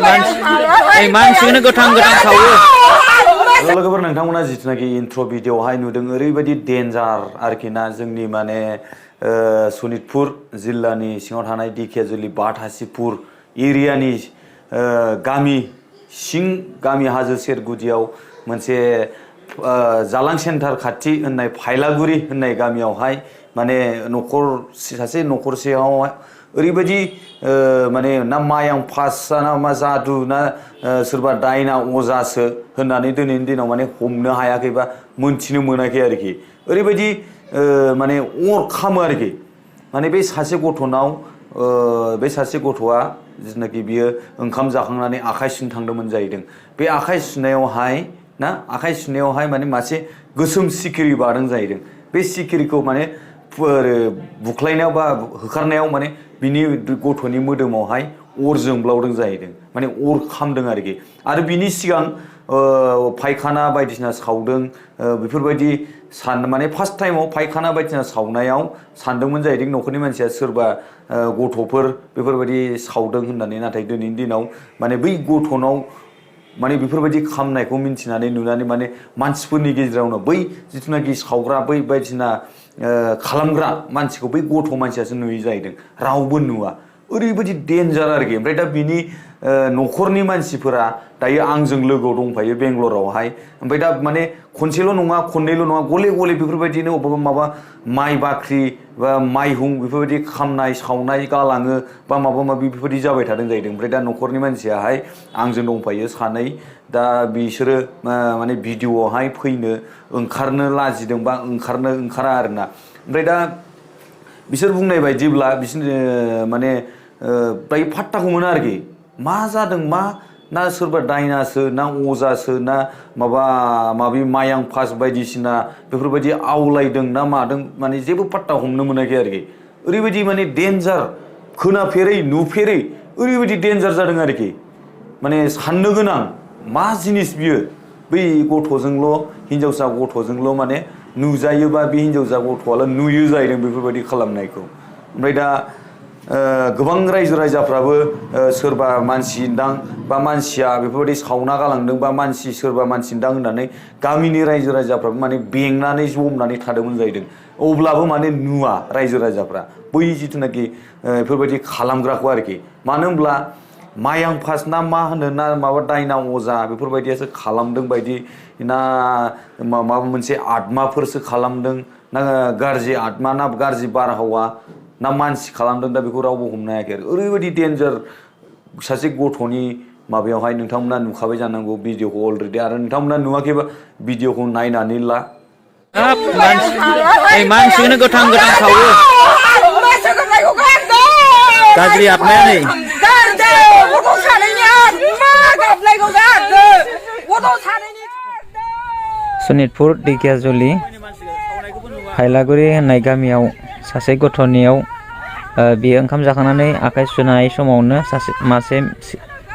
मानसिखौनो गोथां गोथां सावो लोगोफोर नोंथांमोना जिथुनाखि इन्ट्र' भिडिअ'आवहाय नुदों ओरैबायदि डेन्जार आरोखि ना जोंनि माने सनितपुर जिल्लानि सिङाव थानाय दिखियाजुलि बाथासिपुर एरियानि गामि सिं गामि हाजो सेर गुदियाव मोनसे जालां सेन्टार खाथि होननाय फायलागुरि होननाय गामियावहाय माने सासे न'खरसेयाव ओरैबायदि माने ना मायां पास ना मा जादु ना सोरबा दायना अजासो होननानै दिनैनि दिनाव माने हमनो हायाखै बा मोनथिनो मोनाखै आरोखि ओरैबायदि माने अर खामो आरोखि माने बे सासे गथ'नाव बे सासे गथ'आ जिथुनाखि बियो ओंखाम जाखांनानै आखाइ सुनो थांदोंमोन जाहैदों बे आखाइ सुनायावहाय माने मासे गोसोम सिखिरि बादों जाहैदों बे सिखिरिखौ माने बुख्लायनायाव बा होखारनायाव माने बिनि गथ'नि मोदोमावहाय अर जोंब्लावदों जाहैदों माने अर खामदों आरोखि आरो बिनि सिगां फायखाना बायदिसिना सावदों बेफोरबायदि माने फार्स्ट टाइमाव फायखाना बायदिसिना सावनायाव सानदोंमोन जाहैदों न'खरनि मानसिया सोरबा गथ'फोर बेफोरबायदि सावदों होननानै नाथाय दिनैनि दिनाव माने बै गथ'नाव माने बेफोरबायदि खामनायखौ मिन्थिनानै नुनानै माने मानसिफोरनि गेजेरावनो बै जिथुनाखि सावग्रा बै बायदिसिना खालामग्रा मानसिखौ बै गथ' मानसियासो नुयै जाहैदों रावबो नुवा ओरैबायदि डेन्जार आरोखि ओमफ्राय दा बिनि न'खरनि मानसिफोरा दायो आंजों लोगोआव दंफायो बेंगलरावहाय ओमफ्राय दा माने खनसेल' नङा खननैल' नङा गले गले बेफोरबायदिनो अबेबा माबा माइ बाख्रि बा माइहुं बेफोरबायदि खामनाय सावनाय गालाङो बा माबा माबि बेफोरबायदि जाबाय थादों जाहैदों ओमफ्राय दा न'खरनि मानसियाहाय आंजों दंफायो सानै दा बिसोरो माने भिडिअ'आवहाय फैनो ओंखारनो लाजिदों बा ओंखारा आरोना ओमफ्राय दा बिसोर बुंनाय बायदिब्ला बिसोर माने दायो फात्ताखौ मोना आरोखि मा जादों मा ना सोरबा दायनासो ना अजासो ना माबि मायां पास बायदिसिना बेफोरबायदि आवलायदों ना मादों माने जेबो पात्ता हमनो मोनाखै आरोखि ओरैबायदि माने डेन्जार खोनाफेरै नुफेरै ओरैबायदि डेन्जार जादों आरोखि माने साननो गोनां मा जिनिस बियो बै गथ'जोंल' हिनजावसा गथ'जोंल' माने नुजायोबा बे हिनजावसा गथ'आल' नुयो जाहैदों बेफोरबायदि खालामनायखौ ओमफ्राय दा गोबां रायजो राजाफ्राबो सोरबा मानसिदां बा मानसिया बेफोरबायदि सावना गालांदों बा सोरबा मानसिदां होननानै गामिनि रायजो राजाफ्राबो माने बेंनानै जमनानै थादोंमोन जाहैदों अब्लाबो माने नुवा रायजो राजाफ्रा बै जिथुनाखि बेफोरबायदि खालामग्राखौ आरोखि मानो होनब्ला मायां पास ना मा होनो ना माबा दायना अजा बेफोरबायदियासो खालामदों बायदि ना माबा मोनसे आत्माफोरसो खालामदों ना गाज्रि आत्मा ना गाज्रि बारहावा ना मानसि खालामदों दा बेखौ रावबो हमनो हायाखै आरो ओरैबायदि डेन्जार सासे गथ'नि माबायावहाय नोंथांमोना नुखाबाय जानांगौ भिडिअखौ अलरेडि आरो नोंथांमोना नुवाखैबा भिडिअखौ नायनानै ला मानसिखौनो गोथां गोथां सावो गाज्रि आत्माया नै सनितपुर दिखियाजुलि फायलागुरि होननाय गामियाव सासे गथ'नियाव बियो ओंखाम जाखांनानै आखाइ सुनाय समावनो मासे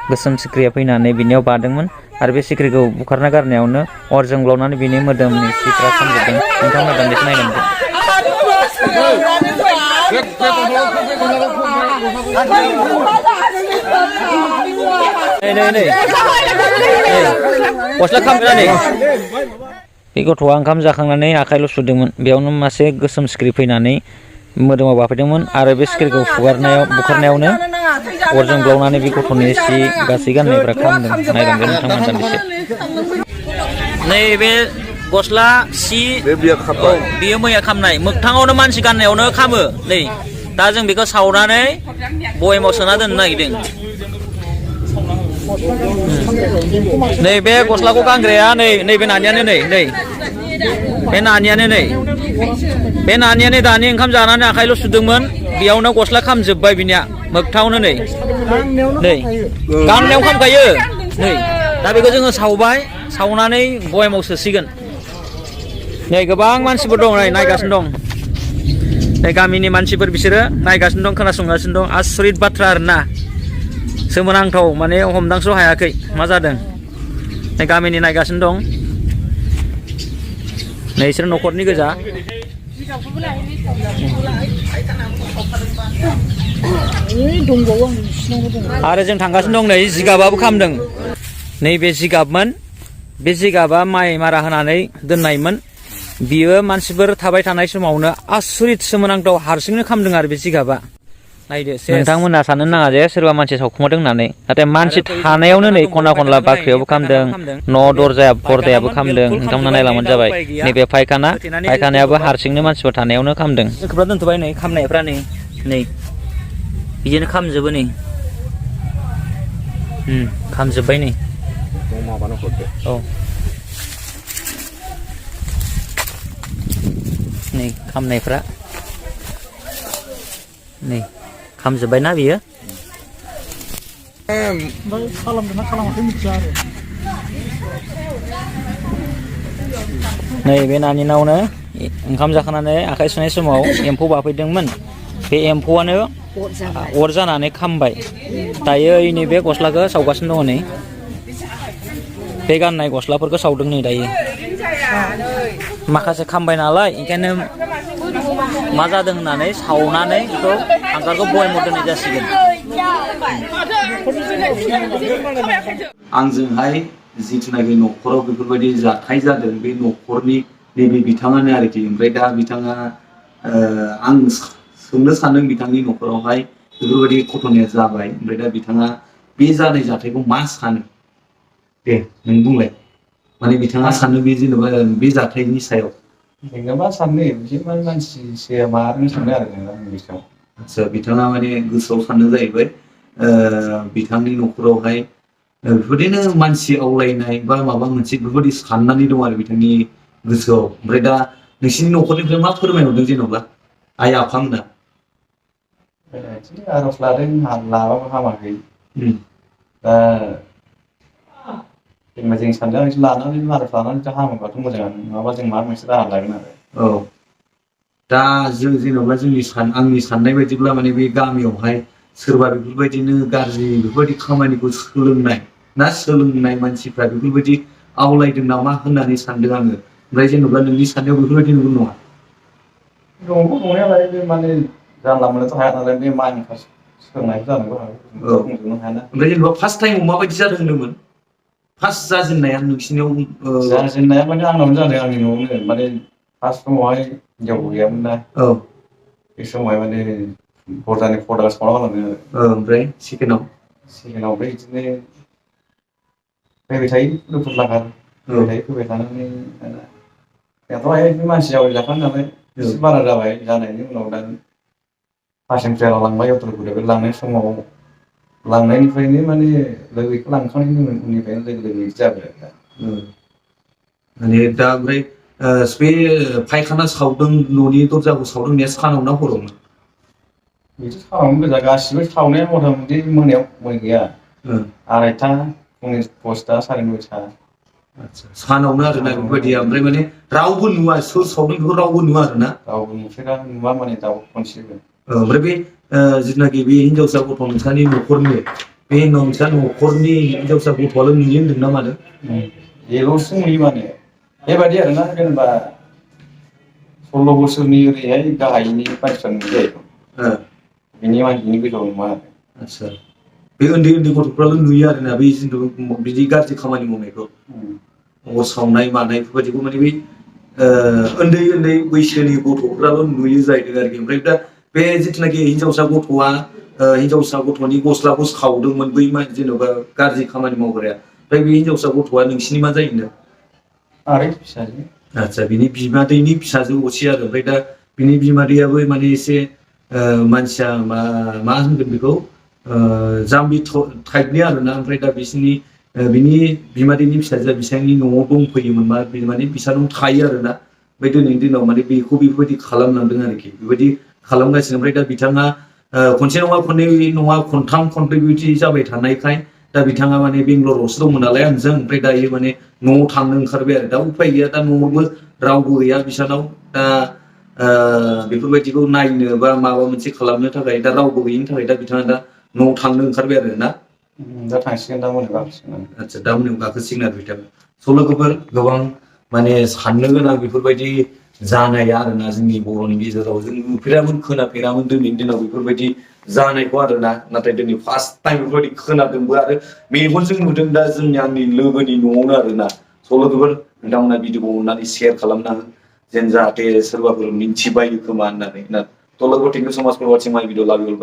गोसोम सिख्रिया फैनानै बिनियाव बादोंमोन आरो बे सिख्रिखौ बुखारना गारनायावनो अर जोंब्लावनानै बिनि मोदोमनि सिफ्रा खामजोबदों नोंथांमोना दान्दिसे नायलांदो गस्ला खामग्रा नै बे गथ'आ ओंखाम जाखांनानै आखाइल' सुदोंमोन बेयावनो मासे गोसोम सिख्रि फैनानै मोदोमाव बाफैदोंमोन आरो बे सिख्रिखौ बुखारनायावनो अर जोंब्लावनानै बे गथ'नि सि गासै गाननायफ्रा खामदों नायलांदो नोंथांमोना दान्दिसे नैबे गस्ला सि बियो मैया खामनाय मोगथाङावनो मानसि गाननायावनो खामो नै दा जों बेखौ सावनानै बयेमाव सोना दोननो नागिरदों नैबे गस्लाखौ गानग्राया नैबे नानियानो नै बे नानियानो बे नानियानो दानि ओंखाम जानानै आखाइल' सुदोंमोन बेयावनो गस्ला खामजोब्बाय बिनिया मोगथाङावनो नै गाननायाव खामखायो नै दा बेखौ जोङो सावनानै बयेमाव सोसिगोन नै गोबां मानसिफोर दं नायगासिनो दं नै गामिनि मानसिफोर बिसोरो नायगासिनो दं खोनासंगासिनो दं आसरित बाथ्रा आरोना सोमोनांथाव माने हमदांस' हायाखै मा जादों नै गामिनि नायगासिनो दं नै बिसोर न'खरनि गोजा आरो जों थांगासिनो दं नै जिगाबाबो खामदों नैबे जिगाबमोन बे जिगाबा माइ मारा होनानै दोननायमोन बियो मानसिफोर थाबाय थानाय समावनो आसरित सोमोनांथाव हारसिंनो खामदों आरो बे जिगाबा नायदो नोंथांमोना साननो नाङा जे सोरबा मानसि सावखुमादों होननानै नाथाय मानसि थानायावनो नै खना खनला बाख्रियावबो खामदों न' दरजाया पर्दायाबो खामदों नोंथांमोना नायलांबानो जाबाय नैबे फायखानायाबो हारसिंनो मानसिफोर थानायावनो खामदों खोबना दोनथ'बाय नै खामनायफ्रा नै बिदिनो खामजोबो नै खामजोब्बाय नै औ नै खामनायफ्रा नै खामजोब्बायना बियो खालामदोंना खालामाखै मिथिया आरो नै बे नानिनावनो ओंखाम जाखांनानै आखाइ सुनाय समाव एम्फौ बाफैदोंमोन बे एम्फौआनो अर जानानै खामबाय दायो नैबे गस्लाखौ सावगासिनो दङ नै बे गाननाय गस्लाफोरखौ सावदों नै दायो माखासे खामबाय नालाय ओंखायनो मा जादों होननानै सावनानै बेखौ हांगारखौ बयामाव दोननाय जासिगोन आंजोंहाय जिथुनाखि न'खराव बेफोरबायदि जाथाय जादों बे न'खरनि नैबे बिथाङानो आरोखि ओमफ्राय दा बिथाङा आं सोंनो सानदों बिथांनि न'खरावहाय बेफोरबायदि घटनाया जाबाय ओमफ्राय दा बिथाङा बे जानाय जाथायखौ मा सानो दे नों बुंलाय माने बिथाङा सानो बे जेनेबा बे जाथायनि सायाव जेनेबा साननो बिदिनो मानसिसो माबानो सानो आरो जेनेबा गोसोआव आदसा बिथाङा माने गोसोआव साननो जाहैबाय बिथांनि न'खरावहाय बेफोरबायदिनो मानसि आवलायनाय बा माबा मोनसे बेफोरबायदि साननानै दं आरो बिथांनि गोसोआव ओमफ्राय दा नोंसिनि न'खरनिफ्राय मा फोरमायहरदों जेन'बा आइ आफामोना बिदिनो आर'ज लादों लाबाबो हामाखै दा जेनेबा जों सानदों लानानै आर'ज लानानै हामोबाथ' मोजाङानो नङाबा जों माबा मोनसे राहा लागोन आरो औ दा जों जेन'बा आंनि साननाय बायदिब्ला माने बे गामियावहाय सोरबा बेफोरबायदिनो गाज्रि बेफोरबायदि खामानिखौ सोलोंनाय मानसिफ्रा बेफोरबायदि आवलायदों नामा होननानै सानदों आङो ओमफ्राय जेन'बा नोंनि साननायाव बेफोरबायदि नुगोन नङा दङ दंनायालाय बे माने जानला मोनलाथ' हाया नालाय बे माइनखौ सोलोंनायबो जानांगौ बुंजोबनो हायाना ओमफ्राय जेनेबा फार्स्ट टाइमाव माबायदि जादों होनदोंमोन फार्स्ट जाजेननाया नोंसिनियाव जाजेननाया माने आंनावनो जादों आंनि न'आवनो माने फार्स्ट समावहाय हिनजावबो गैयामोन ना औ बे समावहाय माने दरजानि पर्दाखौ सावना गालांदों आरो ओमफ्राय सेकेन्डआव ओमफ्राय बिदिनो फैबाय थायो दुखु लागार फैबाय थानानै दाथ' बे मानसि जाबाय जाखानो नालाय एसे बारा जाबाय जानायनि उनाव दा पारसेन्टेजाव लांबाय अट'फोरखौ लांनाय समाव लांनायनिफ्रायनो माने लोगोखौ लांखांनायनि उननिफ्रायनो लोगो बिदि जाबाय आरो दा माने दा ओमफ्राय बे फायखाना सावदों न'नि दरजाखौ सावदों होननाया सानाव ना हरावमोन बिदि सानावनो गोजा गासिबो सावनाया मथा मथि मोनायाव गैया आरायथा फुंनि 10ता 9:30 आदसा सानावनो आरोना बेफोरबायदिया ओमफ्राय माने रावबो नुवा सोर सावदों बेखौ रावबो नुवा आरोना रावबो नुवा माने दाउ खनसेबो ओमफ्राय बे जिथुनाखि बे हिनजावसा गथ' नोंसानि न'खरनि बे नोंसा न'खरनि हिनजावसा गथ'आल' नुयो होनदों ना मादों बेल'सो नुयो माने बेबायदि आरोना जेनेबा 16 बोसोरनि ओरैहाय गाहायनि मानसिफ्रा नुयो बिनि गोजौआव नुवा आरो आदसा बे उन्दै गथ'फ्राल' नुयो आरोना बै जिथु बिदि गाज्रि खामानि मावनायखौ अर सावनाय मानाय बेफोरबायदिखौ माने बै उन्दै बैसोनि गथ'फ्राल' नुयो जाहैदों आरोखि ओमफ्राय दा बे जिथुनाखि हिनजावसा गथ'नि गस्लाखौ सावदोंमोन बै जेन'बा गाज्रि खामानि मावग्राया ओमफ्राय बे हिनजावसा गथ'आ नोंसिनि मा जायो होनदों आदसा बिनि बिमादैनि फिसाजो असे आरो ओमफ्राय दा बिनि बिमादैयाबो माने एसे मानसिया मा होनगोन बेखौ जाम्बि टाइपनि आरोना ओमफ्राय दा बिनि बिमादैनि फिसाजोआ बिसोरनि न'आव दंफैयोमोन माने बिसोरनाव थायो आरोना ओमफ्राय दिनैनि दिनाव माने बेखौ बेफोरबायदि खालामलांदों आरोखि बेबायदि खालामगासिनो ओमफ्राय दा बिथाङा खनसे नङा खननै नङा खनथाम खनब्रै बिदि जाबाय थानायखाय दा बिथाङा माने बेंगलरावसो दंमोन नालाय आंजों ओमफ्राय दायो माने न'आव थांनो ओंखारबाय आरो दा उफाय गैया दा न'आवबो रावबो गैया बिसानाव दा बेफोरबायदिखौ नायनो बा माबा मोनसे खालामनो थाखाय दा रावबो गैयिनि थाखाय दा बिथाङा दा न'आव थांनो ओंखारबाय आरो ना दा थांसिगोन दा मोनायाव गाखोसिगोन आदसा दा मोनायाव गाखोसिगोन आरो बिथाङा स' लोगोफोर गोबां माने साननो गोनां बेफोरबायदि जानाया आरोना जोंनि बर'नि गेजेराव जों नुफेरामोन खोनाफेरामोन दिनैनि दिनाव बेफोरबायदि जानायखौ आरोना नाथाय दिनै फार्स्ट टाइम बेफोरबायदि खोनादोंबो आरो मेगनजों नुदों दा जोंनि आंनि लोगोनि न'आवनो आरोना स' लोगोफोर नोंथांमोना भिडिअखौ अननानै शेयार खालामना हो जेन जाहाथे सोरबाफोर मिन्थिबायो खोमा होननानै ना थ' लोगोफोर थेंक इउ सो माच फर वाचिं माय भिडिअ लाभ इउ